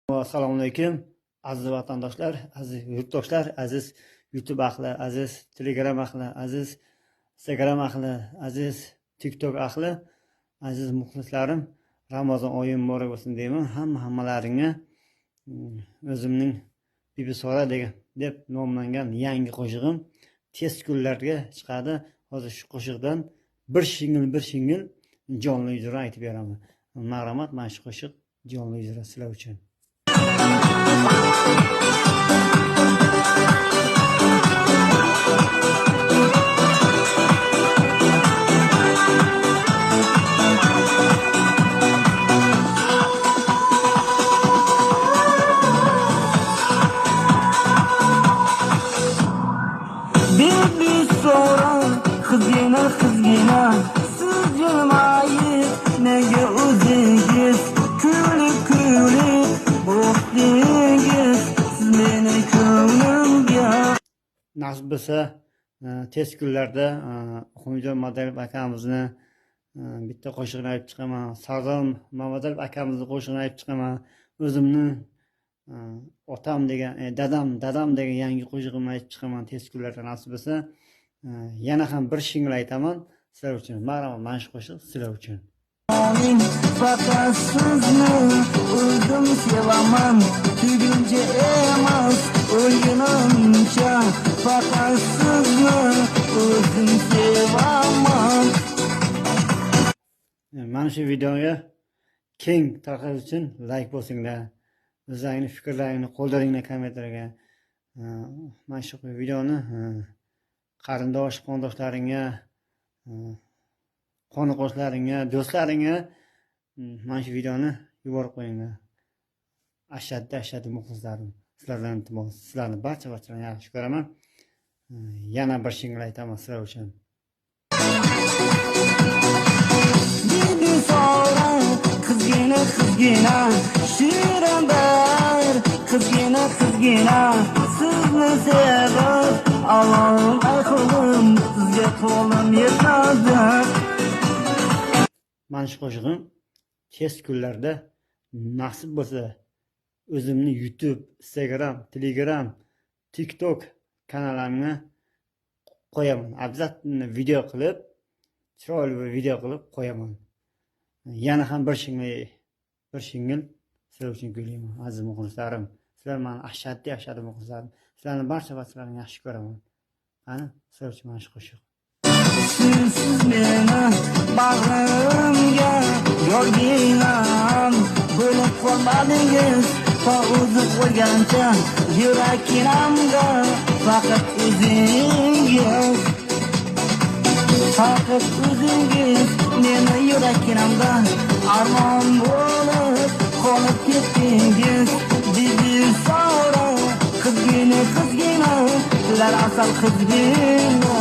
Assalomu alaykum, aziz vatandoshlar, aziz yurtdoshlar, aziz YouTube ahli, aziz Telegram ahli, aziz Instagram ahli, aziz TikTok ahli, aziz muxlislarim, Ramazon oyi muborak bo'lsin deyman. Hammalaringga o'zimning Bibisora degan deb nomlangan yangi qo'shig'im tez kunlarga chiqadi. Hozir shu qo'shiqdan bir shingil jonli ijro aytib beraman. Marhamat, mana shu qo'shiq jonli ijro sizlar uchun. Bibisora, qizgina, qizgina, siz jilmayib menga o'zingiz kulib kulib boqdingiz, siz meni ko'nglimga. Nasib bo'lsa, tez kunlarda Oxunjon Madalov akamizni bitta qo'shig'ini aytib chiqaman. Sardor Mamadalov akamizni qo'shig'ini aytib chiqaman. O'zimni otam degan, dadam degan yangi qo'shig'imni aytib chiqaman tez kunlarda nasib bo'lsa. Yana ham bir shingil aytaman sizlar uchun. Marhamat, mana shu qo'shiq sizlar uchun. Faqat sizni o'zim sevaman, tuguncha emas, o'lgunimcha. Faqat sizni o'zim sevaman. Mana shu videoga keng tarqatish uchun like bosinglar. O'zlaringni fikrlaringni qoldiringlar kommentarga. Mana shu videoni qarindosh, qondoshlaringga, qo'ni qo'shnilaringga, do'stlaringga mana shu videoni yuborib qo'yinglar. Ashaddiy muxlislarim, sizlardan iltimos, sizlarni barcha-barchalarni yaxshi ko'raman. Yana bir shingil aytaman sizlar uchun. Bibisora, qizgina, qizgina, shirin bir qizgina, qizgina, sizni sevib ololmay qo'lim, sizga qo'lim yetmadi. Mana shu qo'shig'im tez kunlarda nasib bo'lsa o'zimni YouTube, Instagram, Telegram, TikTok kanalimga qo'yaman. Обязательно video qilib, chiroyli bir video qilib qo'yaman. Yana ham bir shingil sizlar uchun kuylayman, aziz muxlislarim. Sizlar meni ashaddiy muxlislarim. Sizlarni barcha-barchalarini yaxshi ko'raman. Qani, sizlar uchun mana shu qo'shiq. Sizsiz meni bag'rimga yorginam bo'lib qolmadingiz, to o'zib o'lgancha yurakkinamda faqat o'zingiz, faqat o'zingiz meni yurakkinamda armon bo'lib qolib ketdingiz. Bibisora, qizgina, qizgina, sizlar asal qizgina.